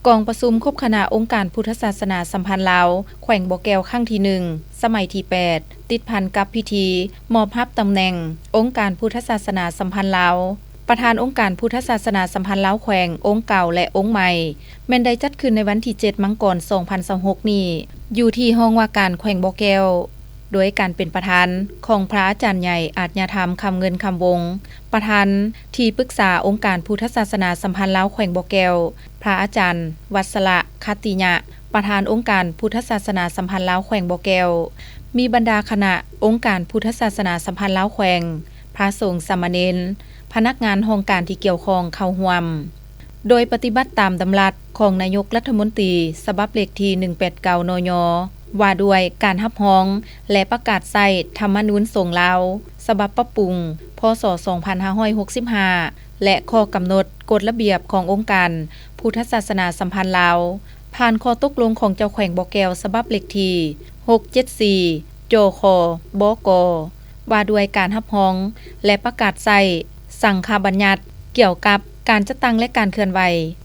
ກອງປະຊຸມຄົບຄະນະອົງການພຸດທະສາສະໜາສຳພັນລາວ ແຂວງບໍ່ແກ້ວ ຄັ້ງທີໜຶ່ງ ສະໄໝທີແປດ ຕິດພັນກັບພິທີມອບຮັບຕຳແໜ່ງອົງການພຸດທະສາສະໜາສຳພັນລາວ, ປະທານອົງການພຸດທະສາສະໜາສຳພັນລາວແຂວງ ອົງເກົ່າ ແລະ ອົງໃໝ່ ແມ່ນໄດ້ຈັດຂຶ້ນໃນວັນທີເຈັດ ມັງກອນ ສອງພັນຊາວຫົກນີ້ ຢູ່ທີ່ຫ້ອງວ່າການແຂວງບໍ່ແກ້ວ ໂດຍການເປັນປະທານຂອງພະອາຈານໃຫຍ່ອາດຍະທຳ ຄຳເງິນ ຄຳວົງ, ປະທານທີ່ປຶກສາອົງການພຸດທະສາສະໜາສຳພັນລາວແຂວງບໍ່ແກ້ວ, ພະອາຈານ ວັດສະລະ ຂັດຕິຍະ, ປະທານອົງການພຸດທະສາສະໜາສຳພັນລາວແຂວງບໍ່ແກ້ວ, ມີບັນດາຄະນະອົງການພຸດທະສາສະໜາສຳພັນລາວແຂວງ, ພະສົງສາມະເນນ, ພະນັກງານຫ້ອງການທີ່ກ່ຽວຂ້ອງເຂົ້າຮ່ວມ. ໂດຍປະຕິບັດຕາມດຳລັດຂອງນາຍົກລັດຖະມົນຕີ ສະບັບເລກທີໜຶ່ງແປດເກົ້າ ນຍ ວ່າດ້ວຍການຮັບຮອງ ແລະ ປະກາດໃຊ້ທຳມະນູນສົງລາວ ສະບັບປັບປຸງ ພ.ສ. ສອງພັນຫ້າຮ້ອຍຫົກສິບຫ້າ ແລະ ຂໍ້ກຳນົດກົດລະບຽບຂອງອົງການພຸດທະສາສະໜາສຳພັນລາວ ຜ່ານຂໍ້ຕົກລົງຂອງເຈົ້າແຂວງບໍ່ແກ້ວ ສະບັບເລກທີຫົກເຈັດສີ່ ຈຂ ບກ ວ່າດ້ວຍການຮັບຮອງ ແລະ ປະກາດໃຊ້ສັງຄະບັນຍັດ ກ່ຽວກັບການຈັດຕັ້ງ ແລະ ການເຄື່ອນໄຫວ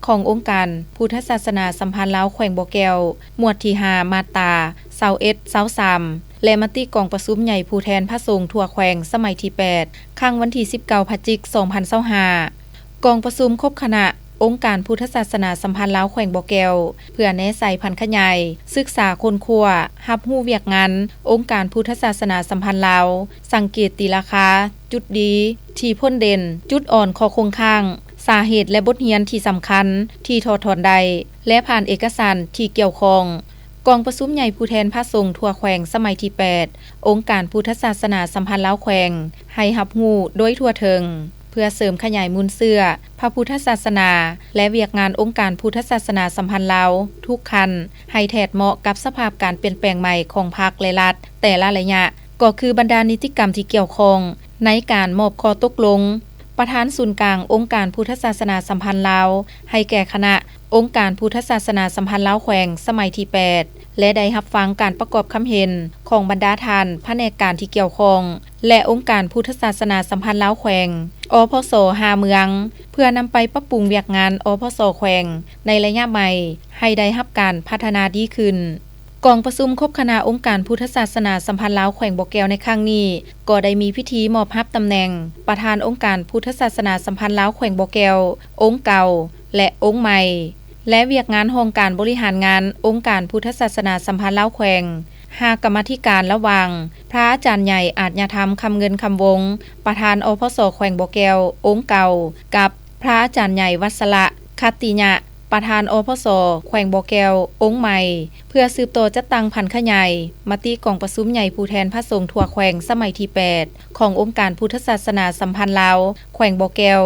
ຂອງອົງການພຸດທະສາສະໜາສຳພັນລາວແຂວງບໍ່ແກ້ວ ໝວດທີຫ້າ ມາດຕາຊາວເອັດ ຊາວສາມ ແລະ ມະຕິກອງປະຊຸມໃຫຍ່ຜູ້ແທນພະສົງທົ່ວແຂວງ ສະໄໝທີແປດ ຄັ້ງວັນທີສິບເກົ້າ ພະຈິກ ສອງພັນຊາວຫ້າ. ກອງປະຊຸມຄົບຄະນະອົງການພຸດທະສາສະໜາສຳພັນລາວແຂວງບໍ່ແກ້ວ ເພື່ອແນໃສ່ຜັນຂະຫຍາຍ, ສຶກສາຄົ້ນຄວ້າ, ຮັບຮູ້ວຽກງານອົງການພຸດທະສາສະໜາສຳພັນລາວ, ສັງເກດຕີລາຄາ, ຈຸດດີ, ທີ່ພົ້ນເດັ່ນ, ຈຸດອ່ອນ, ຂໍ້ຄົງຄ້າງ, ສາເຫດ ແລະ ບົດຮຽນທີ່ສຳຄັນທີ່ຖອດຖອນໄດ້ ແລະ ຜ່ານເອກະສານທີ່ກ່ຽວຂ້ອງ. ກອງປະຊຸມໃຫຍ່ຜູ້ແທນພະສົງທົ່ວແຂວງສະໄໝທີແປດ ອົງການພຸດທະສາສະໜາສຳພັນລາວແຂວງ ໃຫ້ຮັບຮູ້ໂດຍທົ່ວເຖິງ ເພື່ອເສີມຂະຫຍາຍມູນເຊື້ອພະພຸດທະສາສະໜາ ແລະ ວຽກງານອົງການພຸດທະສາສະໜາສຳພັນລາວທຸກຂັ້ນ ໃຫ້ແທດເໝາະກັບສະພາບການປ່ຽນແປງໃໝ່ຂອງພັກ ແລະ ລັດແຕ່ລະໄລຍະ, ກໍຄືບັນດານິຕິກຳທີ່ກ່ຽວຂ້ອງໃນການມອບຂໍ້ຕົກລົງ ປະທານສູນກາງອົງການພຸດທະສາສະໜາສຳພັນລາວ ໃຫ້ແກ່ຄະນະອົງການພຸດທະສາສະໜາສຳພັນລາວແຂວງສະໄໝທີແປດ ແລະ ໄດ້ຮັບຟັງການປະກອບຄຳເຫັນຂອງບັນດາທ່ານພະແນກການທີ່ກ່ຽວຂ້ອງ ແລະ ອົງການພຸດທະສາສະໜາສຳພັນລາວແຂວງ, ອພສ ຫ້າເມືອງ ເພື່ອນຳໄປປັບປຸງວຽກງານ ອພສ ແຂວງໃນໄລຍະໃໝ່ ໃຫ້ໄດ້ຮັບການພັດທະນາດີຂຶ້ນ. ກອງປະຊຸມຄົບຄະນະອົງການພຸດທະສາສະໜາສຳພັນລາວແຂວງບໍ່ແກ້ວໃນຄັ້ງນີ້ ກໍໄດ້ມີພິທີມອບຮັບຕຳແໜ່ງປະທານອົງການພຸດທະສາສະໜາສຳພັນລາວແຂວງບໍ່ແກ້ວ ອົງເກົ່າ ແລະ ອົງໃໝ່ ແລະ ວຽກງານຫ້ອງການບໍລິຫານງານອົງການພຸດທະສາສະໜາສຳພັນລາວແຂວງ, ຫ້າກຳມາທິການ ລະຫວ່າງ ພະອາຈານໃຫຍ່ອາດຍະທຳ ຄຳເງິນ ຄຳວົງ ປະທານ ອພສ ແຂວງບໍ່ແກ້ວ ອົງເກົ່າ ກັບ ພະອາຈານໃຫຍ່ ວັດສະລະ ຂັດຕິຍະ ປະທານ ອພສ ແຂວງບໍ່ແກ້ວ ອົງໃໝ່ ເພື່ອສືບຕໍ່ຈັດຕັ້ງຜັນຂະຫຍາຍມະຕິກອງປະຊຸມໃຫຍ່ຜູ້ແທນພະສົງທົ່ວແຂວງສະໄໝທີແປດ ຂອງອົງການພຸດທະສາສະໜາສຳພັນລາວແຂວງບໍ່ແກ້ວ,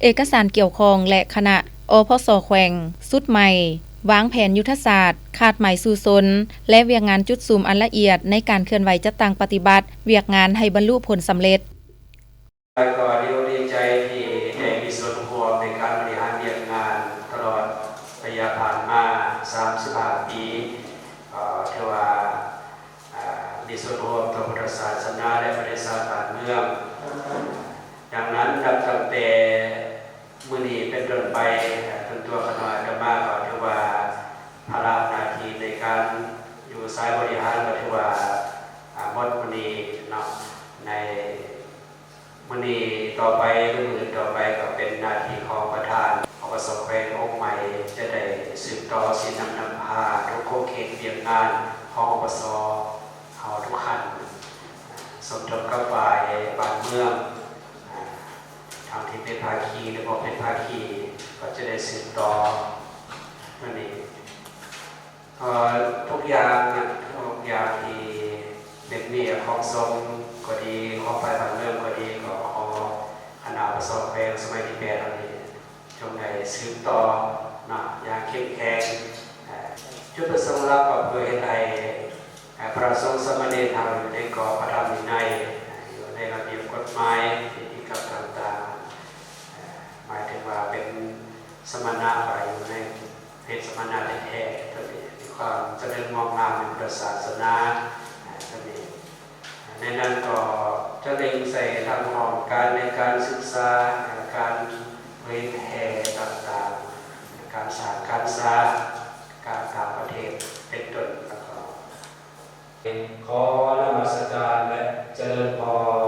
ເອກະສານກ່ຽວຂ້ອງ ແລະ ຄະນະ ອພສ ແຂວງ ຊຸດໃໝ່, ວາງແຜນຍຸດທະສາດ, ຄາດໝາຍສູ້ຊົນ ແລະ ວຽກງານຈຸດສຸມອັນລະອຽດໃນການເຄື່ອນໄຫວຈັດຕັ້ງປະຕິບັດວຽກງານໃຫ້ບັນລຸຜົນສຳເລັດ. ແລ້ວກໍດີອົກດີໃຈທີ່ໄດ້ມີສ່ວນຮ່ວມໃນການບໍລິຫານວຽກງານຕະຫຼອດໄລຍະຜ່ານມາສາມສິບຫ້າປີ, ກໍຖືວ່າ ອ່າ ມີສ່ວນຮ່ວມຕໍ່ພຸດທະສາສະໜາ ແລະ ປະເທດຊາດບ້ານເມືອງ. ດັ່ງນັ້ນ ນັບຕັ້ງແຕ່ມື້ນີ້ເປັນຕົ້ນໄປ, ເປັນຕົ້ນຕົວຂ້ານ້ອຍອາດຕະມາກໍຖືວ່າ ພາລະໜ້າທີ່ໃນການຢູ່ສາຍບໍລິຫານກໍຖືວ່າ ອ່າ ໝົດມື້ນີ້ເນາະ, ໃນ ມື້ນີ້ຕໍ່ໄປ ຫຼື ມື້ອື່ນຕໍ່ໄປ ກໍເປັນໜ້າທີ່ຂອງປະທານ ອພສ ແຂວງອົງໃໝ່ ຈະໄດ້ສືບຕໍ່ຊີ້ນຳນຳພາທຸກຂົງເຂດວຽກງານຂອງ ອພສ ເຮົາທຸກຂັ້ນ, ສົມທົບກັບຝ່າຍບ້ານເມືອງ, ທັງທີ່ເປັນພາຄີ ຫຼື ບໍ່ເປັນພາຄີ ກໍຈະໄດ້ສືບຕໍ່. ອັນນີ້ ເອີ ທຸກຢ່າງນະ ທຸກຢ່າງທີ່ເປັນເມຍຂອງສົງກໍດີ ຂອງຝ່າຍບ້ານເມືອງກໍດີ ກໍຂໍຄະນະອພສ ແຂວງສະໄໝທີແປດເຮົານີ້ ຈົ່ງໄດ້ສືບຕໍ່ເນາະ ຢ່າງເຂັ້ມແຂງ. ເອີ ຈຸດປະສົງຫຼັກກໍເພື່ອເຮັດໃຫ້ ເອີ ພະສົງສາມະເນນເຮົາຢູ່ໃນກອບພະທຳວິໄນ, ຢູ່ໃນລະບຽບກົດໝາຍ ພິທີກຳຕ່າງໆ, ເອີ ໝາຍເຖິງວ່າເປັນສະມະນະ ວ່າຢູ່ໃນ ເປັນສະມະນະແທ້ໆ ຕົວນີ້ມີຄວາມຈະເລີນງອກງາມໃນພຸດທະສາສະໜາ ຕົວນີ້. ໃນນັ້ນກໍຈະເລັ່ງໃສ່ທັງຫ້ອງການໃນການສຶກສາ, ການເຜີຍແຜ່ຕ່າງໆ, ການສ້າງການ ສາດ ການຕ່າງປະເທດ ເປັນຕົ້ນ. ຂໍນະມັດສະການ ແລະ ຈະເລີນພອນ.